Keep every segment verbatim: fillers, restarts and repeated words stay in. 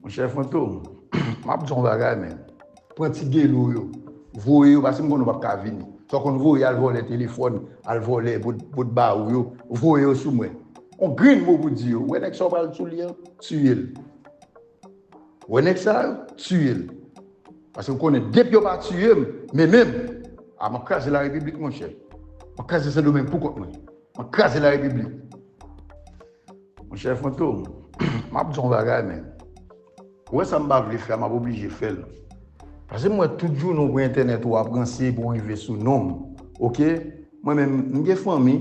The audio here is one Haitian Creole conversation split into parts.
Monchè Fantom, m ap di w yon bagay, men. Pran ti gelo yo. Voye yo, paske m konnen w p ap ka vini. Sa w konn voye al vòlè telefòn, al vòlè bòt, bòt ba ou yo. Voye yo sou mwen. On grenn mo pou di yo. Wè nèg sa w pral sou li an, tiye l. Wè nèg sa yo, tiye l. Paske m konnen depi yo pa tiye m, men menm, a, m ap kraze larepiblik, monchè. M ap kraze Sendomeng pou kont mwen. M ap kraze larepiblik. Monchè Fantom, m ap di w yon bagay, men. Ou wè sa m pa vle fè a, m ap oblije fè l. Paske m wè tout jounen w pran entènèt ou ap ranse pou w rive sou non m. Oke? Mwen menm, m gen fanmi,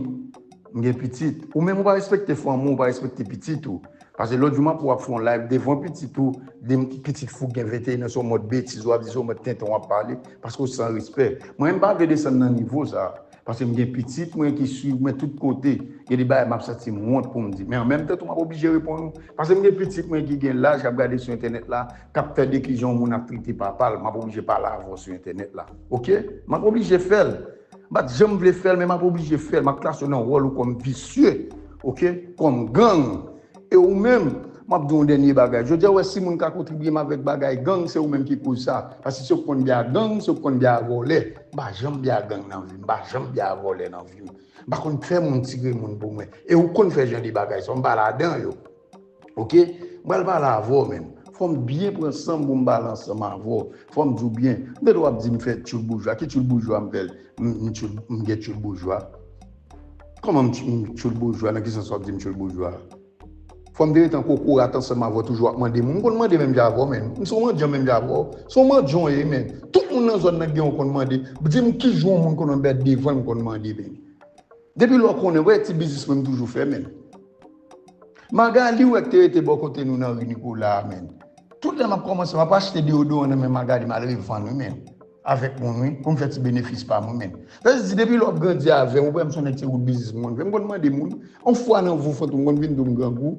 m gen pitit. Ou menm ou pa respekte fanmi w, ou pa respekte pitit ou. Paske lòt jou m ap wè w ap fè yon live devan pitit ou, de pitit fou gen venteyen an, se yon mòd betiz w ap di, se yon mòd tenten w ap pale, paske w san respè. Mwen menm m pa vle desann nan nivo sa. Paske m gen pitit mwen ki swiv mwen tout kote. Gen de bagay m ap santi m wont pou m di. Men an menm tan tou, m ap oblije reponn ou. Paske m gen pitit mwen ki gen laj, k ap gade sou entènèt la, k ap tande kijan yon moun ap trete papa l. M ap oblije pale avè w sou entènèt la. Oke? M ap oblije fè l. M pa t janm vle fè l, men m ap oblije fè l. M ap klase w nan wòl ou kòm visye. Oke? Kòm gang. E ou menm, m ap di w yon dènye bagay. Jodi a, w wè si moun ka kontribye m avèk bagay gang, se ou menm ki koz sa. Paske se ou k konn byen ak gang, se ou k konn byen ak vòlè. M pa janm byen ak gang nan vi m, m pa janm byen ak vòlè nan vi m. M pa konn fè moun tire moun pou mwen. E ou konn fè jan de bagay sa, m pa ladan yo. Oke? M pral pale avè w menm. Fò m byen pran san m pou m pale ansanm avè w. Fò m di w byen. M tande w ap di m fè tchoul boujwa. Ki tchoul boujwa m fè? M, m tchoul, m gen tchoul boujwa. Kòman m tch-, m tchoul boujwa? Nan ki sans w ap di m tchoul boujwa? Fò m te ret an kokorat ansanm avè w toujou ap mande moun. M konn mande menm jan avè w, men. M se yon mandyan menm jan avè w. Se yon mandyan w ye, men. Tout moun nan zòn nan gen yon konn mande. Di m ki jou yon moun konn anbèt devan l m konn mande, men. Depi lè w konnen, wè ti biznis mwen m toujou fè, men. Magali, wè k te rete bò kote nou nan ri Nikola a, men. Tout lè m ap kòmanse, m ap achte deyodoran nan men Magali, m al revann, wi, men. Avèk moun, wi, pou m fè ti benefis pa m, wi, men. Sa vle di, depi lè w ap grandi avè m, ou wè m se yon nèg ti wout biznis m konn fè. M konn mande moun, yon fwa nan vi w Fantom, m konn vin di w m grangou.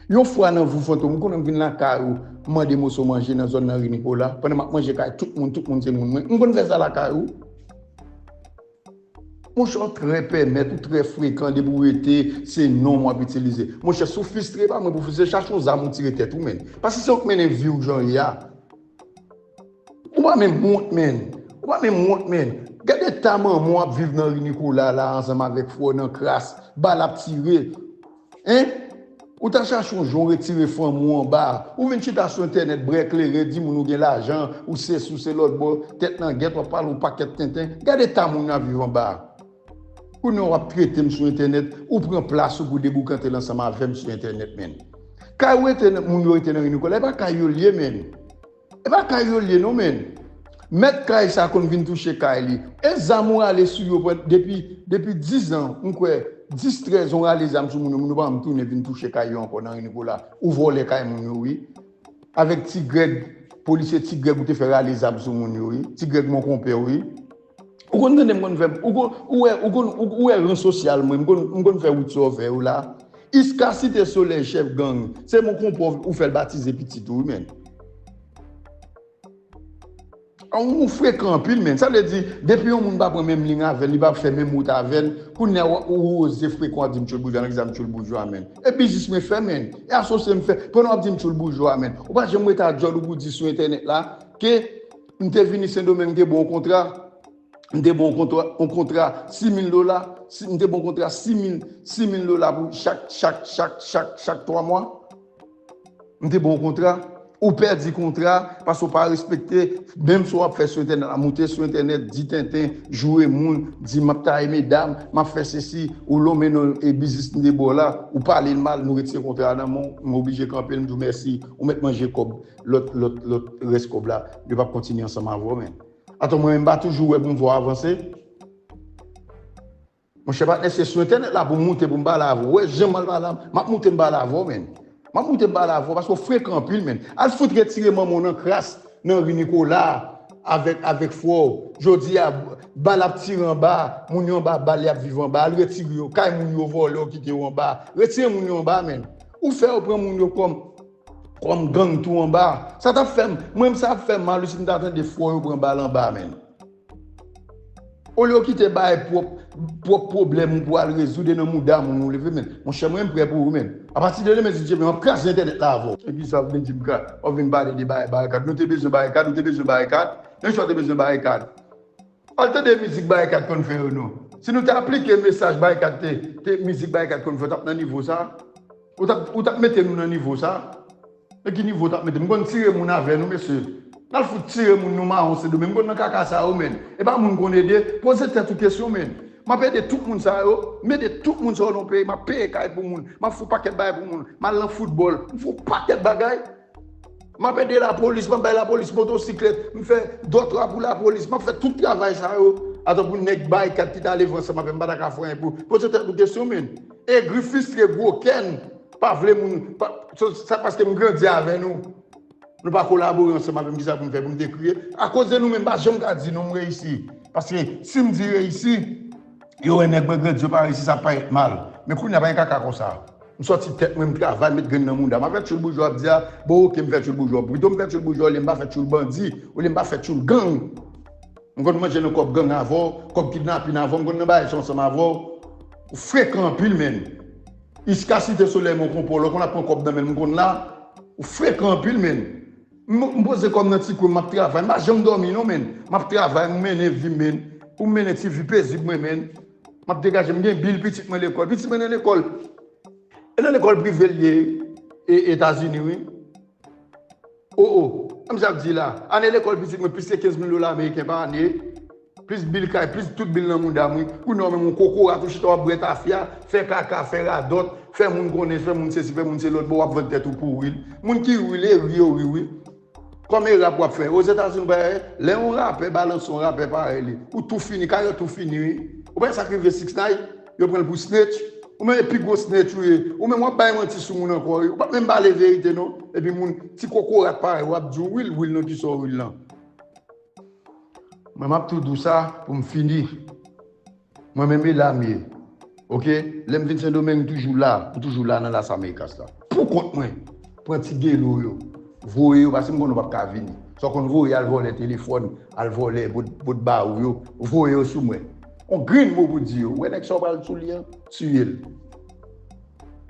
Yon fwa nan vi w Fantom, m konn vin lakay ou, m mande moso manje nan zòn nan ri Nikola. Pandan m ap manje kay tout moun, tout moun se moun mwen. M konn fè sa lakay ou. Monchè, w trè pèmèt, ou trè frekan, depi w rete, se non m w ap itilize. Monchè, si w fistre, pa mwen pou fistre, chache yon zam ou tire tèt ou, men. Paske se ou k mennen vi w jan w ye a. Ou pa menm wont, men. Ou pa menm wont, men. Gade eta manman w ap viv nan ri Nikola la, ansanm avèk frè w nan kras, bal ap tire. Hein? Ou ta chache yon jan w retire fanmi w anba. Ou vin chita sou entènèt, bwè kleren, di moun ou gen lajan, ou sesi, ou se lòtbò, tèt nan gèt, w ap pale yon pakèt tenten. Gade eta moun nan ap viv anba. Kounye a w ap trete m sou entènèt, ou pran plas ou pou deboukante l ansanm avè m sou entènèt, men. Kay ou rete nan, moun yo rete nan ri Nikola, e pa kay yo l ye, men. E pa kay yo l ye non, men. Mèt kay sa konn vin touche kay li. E zam ou rale sou yo pran depi, depi diz an, m kwè, dis, trèz an, ou rale zam sou moun yo, moun yo pa janm tounen vin touche kay yo ankò nan ri Nikola. Ou vòlè kay moun yo, wi. Avèk Ti Grèg, polisye Ti Grèg ou te fè rale zam sou moun yo, wi. Ti Grèg mon konpè, wi. Ou konn tande m konn fè, ou konn, ou wè, ou konn, ou, ou wè ran sosyal mwen, m konn, m konn fè wout sa w fè yo la. Iska Site Solèy, chèf gang, se mon konpè w fè l batize pitit ou, wi, men. Ou frekan anpil, men. Sa vle di, depi yon moun pa pran menm liy avè l, li pa fè menm wout avè l, kounye a ou, ou oze frekan w ap di m tchoul boujwa, nan ki sa m tchoul boujwa, men. E biznis mwen fè, men. E asosye m fè, pandan w ap di m tchoul boujwa, men. Ou pa janm rete a djòl ou pou di sou entènèt la, ke m te vini Sendomeng, m te ba w yon kontra, m te ba w yon kontra, yon kontra sis mil dola, si, m te ba w yon kontra sis mil, sis mil dola pou chak, chak, chak, chak, chak twa mwa. M te ba w yon kontra. Ou pèdi kontra paske w pa respekte. Menm sa w ap fè sou entènèt la, moute sou entènèt, di tenten, joure moun, di m ap taye medam, m ap fè sesi, ou lonmen non e biznis m te ba w la, ou pale l mal, nou retire kontra a nan men w, m oblije kanpe l, m di w mèsi, ou mèt manje kòb, lòt, lòt, lòt rès kòb la, yo p ap kontinye ansanm avè w, men. Atò, mwen menm m pa toujou wè pou m fè w avanse? Monchè patnè, se sou entènèt la pou m moute pou m pale avè w. Ou wè jan m al pale avè w? M ap moute m pale avè w, men. M ap moute m pale avè w paske w frekan anpil, men. Al fout retire manman w nan kras, nan ri Nikola, avèk, avèk frè w. Jodi a, bal ap tire anba, moun yo anba bal, y ap viv anba. Al retire yo, kay moun yo vòlè, w kite yo anba. Retire moun yo anba, men. Ou fè yo pran moun yo kòm, kòm gang tou anba. Sa t ap fè m, mwen menm sa ap fè m mal wi si m ta tande frè w yo pran bal anba, men. Olye w kite bay pwòp pwòp pwoblèm ou pou al rezoud e nan mouda moun ou leve, men. Monchè, mwen, m prè pou ou, men. Apati de demen, si Dye vle, m ap kraze entènèt la avè w. E kisa w vin di m ka? W ap vin pale de bay, barikad. Nou te bezwen barikad, ou te bezwen barikad. Men sa w te bezwen barikad. Al tande mizik Barikad konn fè yo non. Si nou te aplike mesaj Barikad te, te mizik Barikad konn fè, w t ap nan nivo sa. Ou t ap, ou t ap mete nou nan nivo sa. Nan ki nivo w t ap mete? M konn tire moun avè nou, mesye. N al fout tire moun nou mawon Sendomeng. M konn nan kaka sa yo, men. E pa moun konn ede. Poze tèt ou kesyon, men. M ap ede tout moun sa yo. M ede tout moun sa yo nan peyi. M ap peye kay pou moun. M ap fè yon pakèt bagay pou moun. M al nan foutbòl. M fè yon pakèt bagay. M ap ede lapolis, m ap bay lapolis motosiklèt, m fè dòtwa pou lapolis, m ap fè tout travay sa yo. Atan pou nèg Barikad ki t ale viv ansanm avè m, m pa ta ka fè anyen pou. Poze tèt ou kesyon, men. Egri, fistre, gwo kè n, pa vle moun, pa, sa, sa paske m grandi avè nou. Nou pa kolabore ansanm avè m, kisa pou m fè pou m te kriye? Akoz de nou menm, m pa janm ka di non m reyisi. Paske si m di reyisi, yo wè nèg mwen grandi, yo pa reyisi, sa parèt mal. Men kounye a pa gen kaka konsa. M sòti tèt mwen, m travay, m met grenn nan mouda. M ap fè tchoul boujwa ap di a, bon, oke, m fè tchoul boujwa. Pito m fè tchoul boujwa, olye m pa fè tchoul bandi, olye m pa fè tchoul gang. M konn manje nan kòb gang avè w, kòb kidnapin avè w, m konn nan bagay sa ansanm avè w. Ou frekan anpil, men. Iska Site Solèy, Mon Konpò, lè w konn ap pran kòb nan men l, m konn la. Ou frekan anpil, men. M, m poze kò m nan ti kwen, m ap travay. M pa janm dòmi, non, men. M ap travay, m mennen vi m, men. Pou m mennen ti vi pezib mwen, men. M ap degaje m, gen bil pitit mwen lekòl. Pitit mwen nan lekòl. E nan lekòl prive l ye, e, Etazini, wi. O, o, an m sa ap di la, ane lekòl pitit mwen plis ke kenz mil dola ameriken pa ane, plis bil kay, plis tout bil nan mouda m, wi. Kounye a w menm yon kokorat, ou chita w ap bwè tafya, fè kaka, fè radòt, fè moun konnen, fè moun sesi, fè moun se lòt, bon, w ap vann tèt ou pou wi. Moun ki ri, e ri yo ri, wi. Kòm e rap w ap fè. Ozetazini, w pa wè, lè yon rapè balanse yon rapè parèy li, ou tou fini, karyè w tou fini, wi. Ou pa wè sa k rive Six Nine? Yo pran l pou snitch. Ou menm e pi gwo snitch ou ye. Ou menm w ap bay manti sou moun ankò, wi. Ou p ap menm pale verite, non. Epi moun, ti kokorat parèy w, ap di w wi l, wi l nan kisa w wi l lan. Mwen, m ap tou di w sa pou m fini. Mwen menm e la m ye. Oke? Lè m vin Sendomeng, m toujou la. M toujou la nan Las Americas la. Pou kont mwen, pran ti gelo yo. Voye yo, paske m konnen w p ap ka vini. Sa w konn voye, al vòlè telefòn, al vòlè bòt, bòt ba ou yo. Voye yo sou mwen. On grenn mo pou di yo. Wè nèg sa w pral sou li an, tiye l.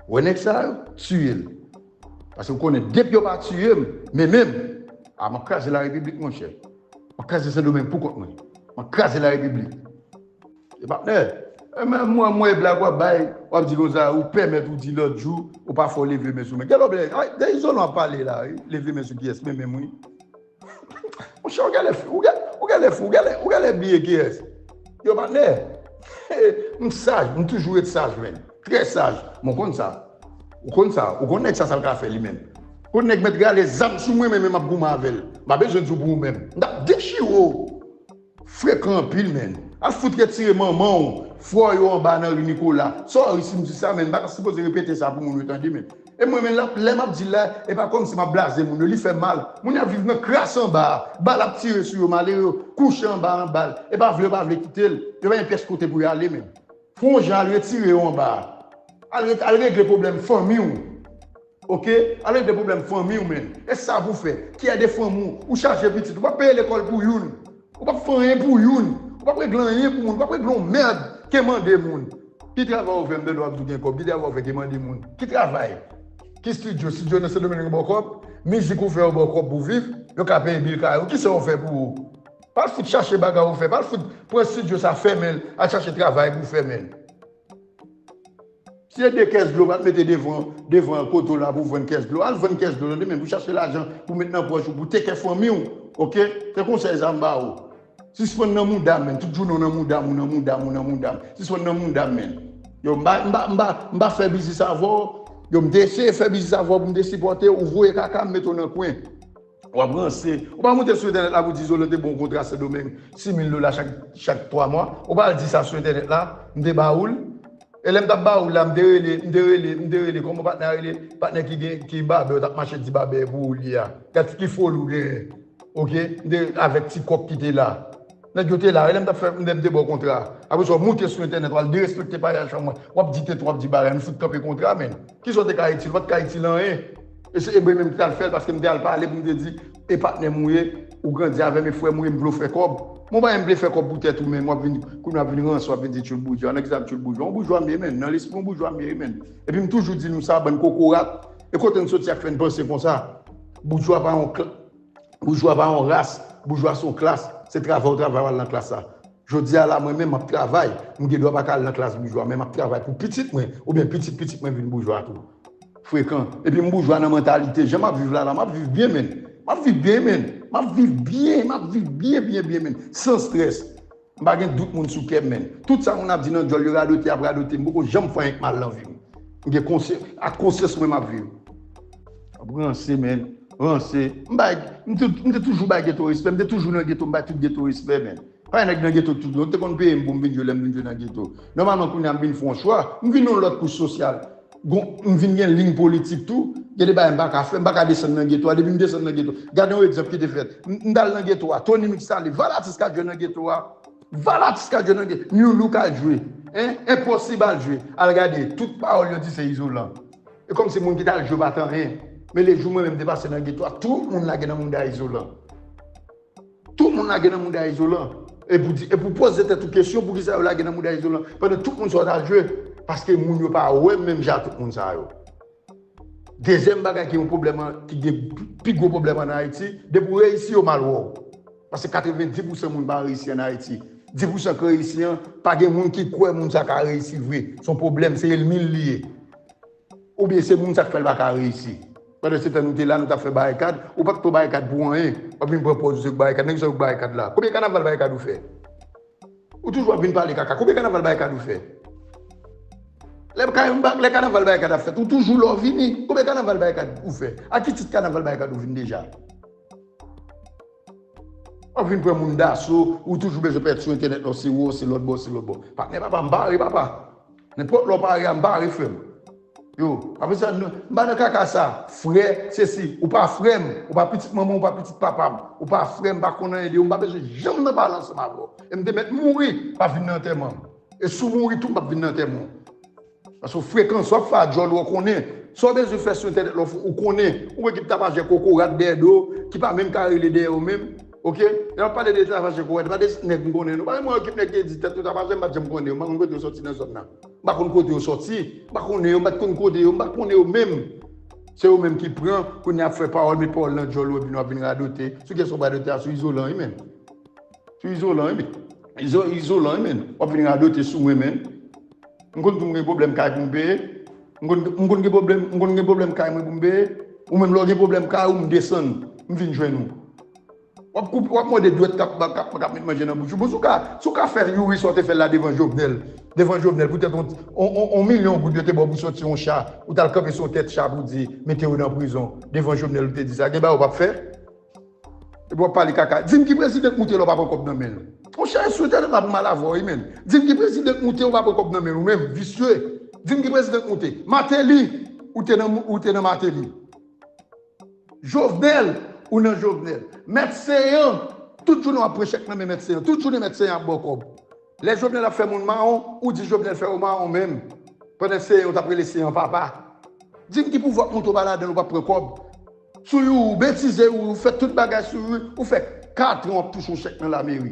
Wè nèg sa yo, tiye l. Paske w konnen, depi yo pa tiye m, men menm, a, m ap kraze larepiblik, monchè. M ap kraze Sendomeng pou kont mwen. M ap kraze larepiblik. E patnè, e men mwen, mwen blag w ap bay, w ap di konsa, ou pèmèt ou di lòt jou, ou pa fè w leve men sou mwen. Gèlè w byen, ay, de izolan w ap pale la, wi. Leve men sou kiyès, men menm, wi. Monchè, ou genlè fou, ou genlè, ou genlè fou, ou genlè, ou genlè bliye kiyès. Yo, patnè, m saj, m toujou ret saj, men. Trè saj. Men w konn sa. Ou konn sa. Ou konn nèg sa, sa l ka fè li menm. Konn nèg mèt rale zam sou mwen, men, men m ap goumen avè l. M pa bezwen di w pou ou menm. M t ap dechire w. Frekan anpil, men. Al fout retire manman w, frè yo anba nan ri Nikola. Sorry si m di sa, men m pa ta sipoze repete sa pou moun yo tande, men. E mwen menm, lè m ap di l la, e pa kòmsi m ap blaze moun yo, li fè mal. Moun yo ap viv nan kras anba a, bal ap tire sou yo, malere yo kouche anba an bal. E pa vle yo pa vle kite l, yo pa gen pyès kote pou yo ale, men. Fè yon jan al retire yo anba a. Al, re- al regle pwoblèm fanmi w. Oke? Al regle pwoblèm fanmi w, men. E sa pou fè. Ki ède fanmi w? Ou chaje pitit. Ou p ap peye lekòl pou youn. Ou p ap fè anyen pou youn. Ou p ap regle anyen pou moun. Ou p ap regle yon mèd ke mande moun. Ki travay ou fè, m tande w ap di w gen kòb? Ki travay ou fè ke mande moun? Ki travay? Ki estidyo? Estidyo nan Sendomeng yo ba w kòb? Mizik ou fè yo ba w kòb pou viv? Yo ka peye bil kay ou? Kisa yo fè pou ou? Pa al fout chache bagay ou fè. Pa al fout pran estidyo sa fèmen l, al chache travay pou fèmen l. Si se de kès dlo, pa t mete devan, devan kote w la pou vann kès dlo. Al vann kès dlo, tande, men pou chache lajan, pou met nan pòch ou, pou teke fanmi w. Oke? Se konsèy sa m ba ou. Sispann nan mouda m, men. Tout jounen w nan mouda m, ou nan mouda m, ou nan mouda m. Sispann nan mouda m, men. Yo, m pa, m pa, m pa, m pa fè biznis avè w. Yo, m te eseye fè biznis avè w pou m te sipòte w. Ou voye kaka, m mete w nan kwen. W ap ranse. Ou pa moute sou entènèt la pou di Izolan te ba w kontra Sendomeng, sis mil dola chak, chak twa mwa. Ou pa al di sa sou entènèt la, m te ba ou l. E lè m t ap ba ou l la, m te rele, m te rele, m te rele, kòman patnè a rele? Patnè ki gen, ki babè, w t ap mache di babè pou ou li a. Gad ki foli w genyen. Oke? M te avèk ti kòk ki te la. Nèg yo te la, e lè m t ap fè, m te, m te ba w kontra. Apre sa, w moute sou entènèt, w al derespekte payaj fanm mwen. W ap di tenten, w ap di bagay, nou fout kanpe kontra, men. Kisa w te ka itil? Ou pa t ka itil anyen. E se Ebre menm ki t al fè l, paske m te al pale pou m te di, e patnè m ou ye, Ou grandi avè m, e frè m ou ye, m vle w fè kòb. Mwen pa menm vle fè kòb pou tèt ou, men w ap vin, kounye w ap vin ranse, w ap vin di tchoul boujwa. Nan ki sa m tchoul boujwa? Yon boujwa m ye, menn. Nan lespri m, yon boujwa m ye, menn. Epi m toujou di nou sa, bann kokorat. E kote n soti ak fè n panse konsa? Boujwa pa yon kl-, boujwa pa yon ras, boujwa se yon klas. Se travay ou travay w al nan klas la. Jodi a la, mwen menm, m ap travay. M gen dwa pa ka al nan klas boujwa, men m ap travay pou pitit mwen, oubyen pitit pitit mwen vin boujwa tou. Frekan. Epi m boujwa nan mantalite. Jan m ap viv la, la, m ap viv byen, menn. M ap viv byen, menn. M ap viv byen, m ap viv byen, byen, byen, menn. San strès. M pa gen dout moun sou kè m, menn. Tout sa moun ap di nan dyòl yo, radote, ap radote. M poko janm fè anyen k mal nan vi m. M gen konsyans, ak konsyans mwen m ap viv. Ap ranse, menn. Ranse. M bay, m te, m te toujou bay geto respè. M te toujou nan geto, m bay tout geto respè, menn. Pa gen nèg nan geto tout. Yo te konn peye m pou m vin jwe lè m vin jwe nan geto. Nòmalman, kounye a m vin fè yon chwa. M vin nan yon lòt kouch sosyal. Gon, m vin gen liy politik tou. Gen de bagay m pa ka fè. M pa ka desann nan geto a. Depi m desann nan geto. Gade yon egzanp ki te fèt. M, m t al nan geto a. Tony Mix t ale. Valatis ka jwe nan geto a. Valatis ka jwe nan geto. New Look al jwe. Hein? Enposib al jwe. Al gade. Tout pawòl yo di se Izolan. E kòmsi moun ki t al jwe pa t anyen. Men lejou mwen menm te pase nan geto a, tout moun lage nan mouda Izolan. Tout moun lage nan mouda Izolan. E pou di, e pou poze tèt ou kesyon, poukisa yo lage nan mouda Izolan? Pandan tout moun sa yo t al jwe, paske moun yo pa wè m menm jan a tout moun sa yo. Dezyèm bagay ki yon pwoblèm an, ki gen pi gwo pwoblèm an Ayiti, depi w reyisi, yo mal wè w. Paske katrevenndis pousan moun pa reyisi an Ayiti. Dis pousan k reyisi an, pa gen moun ki kwè moun sa ka reyisi vre. Se yon pwoblèm, se ènmi l li ye. Oubyen se moun sa k fè l pa ka reyisi. Pandan se tan nou te la, nou t ap fè barikad, ou pa t fè barikad pou anyen. W ap vin pran pòz ou se barikad, nèg sa yo k barikad la. Konbyen kanaval barikad ou fè? Ou toujou ap vin pale kaka. Konbyen kanaval barikad ou fè? Lè, lè kanaval barikad ap fèt, ou toujou la w vini. Konbyen kanaval barikad ou fè? A ki tit kanaval barikad ou vin deja? W ap vin pran moun daso, ou toujou bezwen pèt sou entènèt la, se wè, se lòt bò, se lòt bò. Patnè papa, m pare papa. Nenpòt lè w pare a, m pare frè m. Yo, apre sa, nou, m pa nan kaka sa. Frè, se si, ou pa frè m, ou pa pitit manman, ou pa pitit papa m, ou pa frè m, pa konn anyen de ou, m pa bezwen janm nan pale ansanm avè w. E m te mèt mouri, pa vin nan antèman m. E si w mouri tou, m p ap vin nan antèman w. Paske w frekan, sa w ap fè a djòl ou, w konnen. Sa w bezwen fè sou entènèt la, ou konnen. Ou wè ekip tapajè kokorat dèyè do, ki pa menm ka rele dèyè yo menm. Oke? Lè w ap pale de tapajè kokorat, pa de nèg m konnen, non. Pa gen yon ekip nèg ki di tèt yo tapajè, m pa t janm konnen yo. M pa konn kote yo sòti nan zòn nan. M pa konn kote yo sòti. M pa konnen yo, m pa t konn kote yo, m pa t konnen yo menm. Se yo menm ki pran, kounye a ap fè pawòl, met pawòl nan djòl ou, epi nou ap vin radote. Sou kesyon radote a, sou Izolan, wi, menn. Sou Izolan, wi, menn. Izo-, Izolan, wi, menn. W ap vin radote sou mwen, menn. M konn tou m gen pwoblèm kay pou m peye. M konn, m konn gen pwoblèm, m konn gen pwoblèm kay mwen pou m peye. Ou menm lè w gen pwoblèm kay ou, m desann, m vin jwenn ou. W ap koup-, w ap mòde dwèt k ap, k ap, k ap met manje nan bouch ou. Bon, si w ka, si w ka fè Youri sa w te fè l la devan Jovenel, devan Jovenel, poutèt on, on, on, on milyon goud yo te ba w pou sòti yon cha, ou t al kanpe sou yon tèt cha pou di, mete yo nan prizon, devan Jovenel ou te di sa, gen bagay ou p ap fè? Epi w ap pale kaka. Di m ki prezidan k moute lè w pa pran kòb nan men l. Monchè, sou entènèt la pou m al avè w, wi, menn. Di m ki prezidan k moute, ou pa pran kòb nan men l, ou menm, visye. Di m ki prezidan k moute. Martelly, ou te nan, ou te nan Martelly. Jovenel, ou nan Jovenel. Mèt Seyan, tout jounen w ap pran chèk nan men Mèt Seyan. Tout jounen Mèt Seyan ap ba w kòb. Lè Jovenel ap fè moun mawon, ou di Jovenel fè yo mawon menm. Pandan Seyan, ou t ap rele Seyan papa. Di m ki pouvwa k moute w pa ladan l, ou p ap pran kòb. Sou Youri, ou betize Youri, ou fè tout bagay sou Youri, ou fè kat an w ap touche yon chèk nan lameri.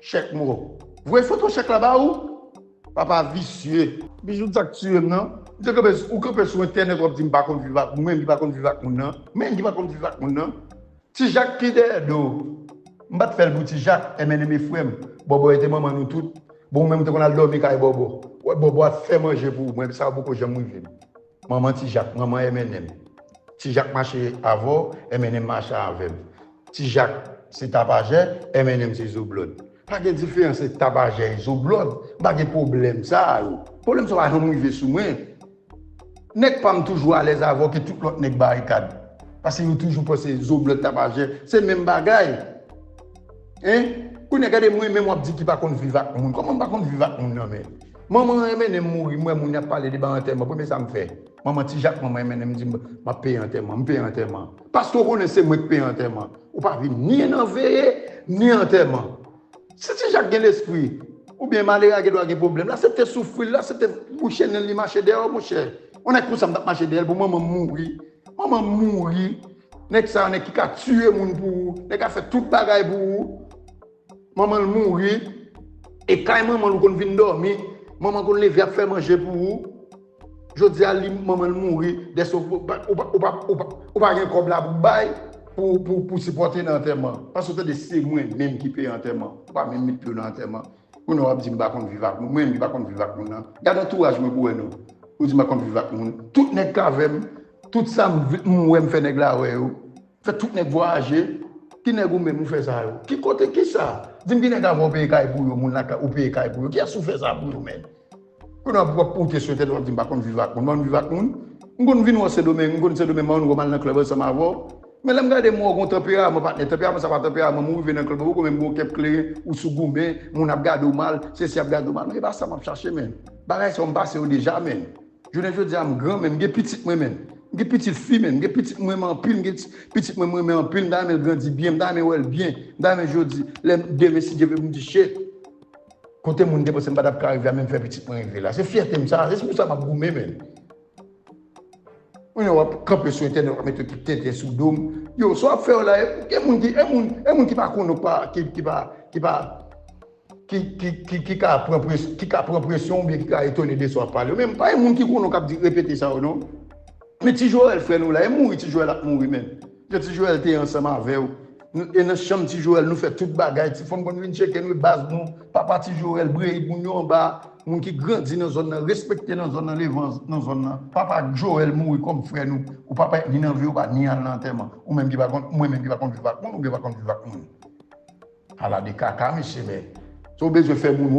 Chèk mò. Voye foto chèk la ba ou. Papa visye. Bijou sa k tiye m nan. Ou te kanpe, ou kanpe sou entènèt, w ap di m pa konn viv ak moun, men ki pa konn viv ak moun nan. Men ki pa konn viv ak moun nan. Ti Jak ki dèyè do. M pa t fè l pou Ti Jak, M N M e frè m. Bòbò e te manman nou tout. Bon, ou menm ou te konn al dòmi kay Bòbò. Wè, Bòbò ap fè manje pou ou. Mwen, sa yo poko janm rive m. Manman Ti Jak, manman M N M. Ti Jak mache avè w, M N M mache avè m. Ti Jak se tapajè, M N M se zoblòd. Pa gen diferans ant tapajè e zoblòd. M pa gen pwoblèm sa yo. Pwoblèm sa yo pa janm rive sou mwen. Nèg pa m toujou alèz avè w ke tout lòt nèg barikad. Paske yo toujou panse zoblòd tapajè, se menm bagay. Hein? Kounye a gade mwen menm w ap di ki pa konn viv ak moun. Kòman m pa konn viv ak moun nan men? Manman M N M mouri, m wè moun y ap pale de bay antèman. Premye sa m fè. Manman Ti Jak, manman M N M di m, m ap peye antèman. M peye antèman. Paske w konnen se mwen k peye antèman. Ou pa vin ni nan veye, ni antèman. Si Ti Jak gen lespri, oubyen malere a gen dwa gen pwoblèm, l asepte soufri, l asepte bouche nen l, li mache dèyè w, monchè. Yon nèg konsa m t ap mache dèyè l pou manman m mouri. Manman m mouri. Nèg sa yo, nèg ki ka tiye moun pou ou, nèg ka fè tout bagay pou ou. Manman l mouri, e kay manman l ou konn vin dòmi, manman konn leve ap fè manje pou ou. Jodi a li manman l mouri, dèske ou pa, ou pa, ou pa, ou pa, ou pa gen kòb la pou bay, pou, pou, pou sipòte nan antèman. Paske w tande se mwen menm ki peye antèman. Ou pa menm met pye w nan antèman. Kounye a w ap di m pa konn viv ak moun. Mwen menm ki pa konn viv ak moun nan. Gade antouraj mwen pou wè non. Ou di m pa konn viv ak moun. Tout nèg k avè m, tout sa m, m wè m fè nèg la wè yo. Fè tout nèg vwayaje. Ki nèg ou menm ou fè sa yo? Ki kote, ki sa? Di m ki nèg avè w peye kay pou yo, moun lakay ou peye kay pou yo. Kiyès ou fè sa pou yo menm? Kounye a w ap pote sou entènèt w ap di m pa konn viv ak moun. M pa konn viv ak moun. M konn vin wè w Sendomeng, m konn Sendomeng, m pa konn wè m al nan klèb ansanm avè w. Men lè m gade m wè w gon tanperaman patnè, tanperaman sa pa tanperaman, men ou rive nan klèb ou poko menm gon kèk kleren, ou sou goumen, moun ap gade w mal, sesi ap gade w mal. Men e pa sa m ap chache, men. Bagay sa yo m pase yo deja, men. Jounen jodi a m gran, men m gen pitit mwen, men. M gen pitit fi, men. M gen pitit mwen, men anpil, m gen ti- pitit mwen, mwen, men anpil, m ta renmen l grandi byen, m ta renmen wè l byen, m ta renmen jodi, lè demen, si Dye vle, pou m di, shit, kote moun te panse m pa t ap ka rive a, men m fè pitit mwen rive la. Se fyète m sa, se pou sa m ap goumen, men. Kounye a w ap kanpe sou entènèt, w ap mete tout tenten sou do m. Yo, sa w ap fè yo la, e, e moun ki, e moun, e moun ki pa konnen w pa, ki, ki pa, ki pa, ki, ki, ki, ki ka pran pres-, ki ka pran presyon oubyen ki ka etone de sa w ap pale. Men pa e moun ki konnen w k ap di, repete sa yo, non. Men Ti Jorèl, frè nou la, e mouri Ti Jorèl ap mouri, men. Jan Ti Jorèl te ansanm avè w. Nou, e nan chanm Ti Jorèl, nou fè tout bagay. Ti fanm konn vin tcheke nou, e baz nou. Papa Ti Jorèl, Breyid, moun yo anba. Moun ki grandi nan zòn nan, respekte nan zòn nan, leve an- nan zòn nan. Papa Jorèl mouri kòm frè nou. Ou pa pa ni nan vi, ou pa ni al nan antèman. Ou menm ki pa konn, mwen menm ki pa konn viv ak moun, oubyen pa konn viv ak moun. Ala de kaka, mesye, men. Si w bezwen fè moun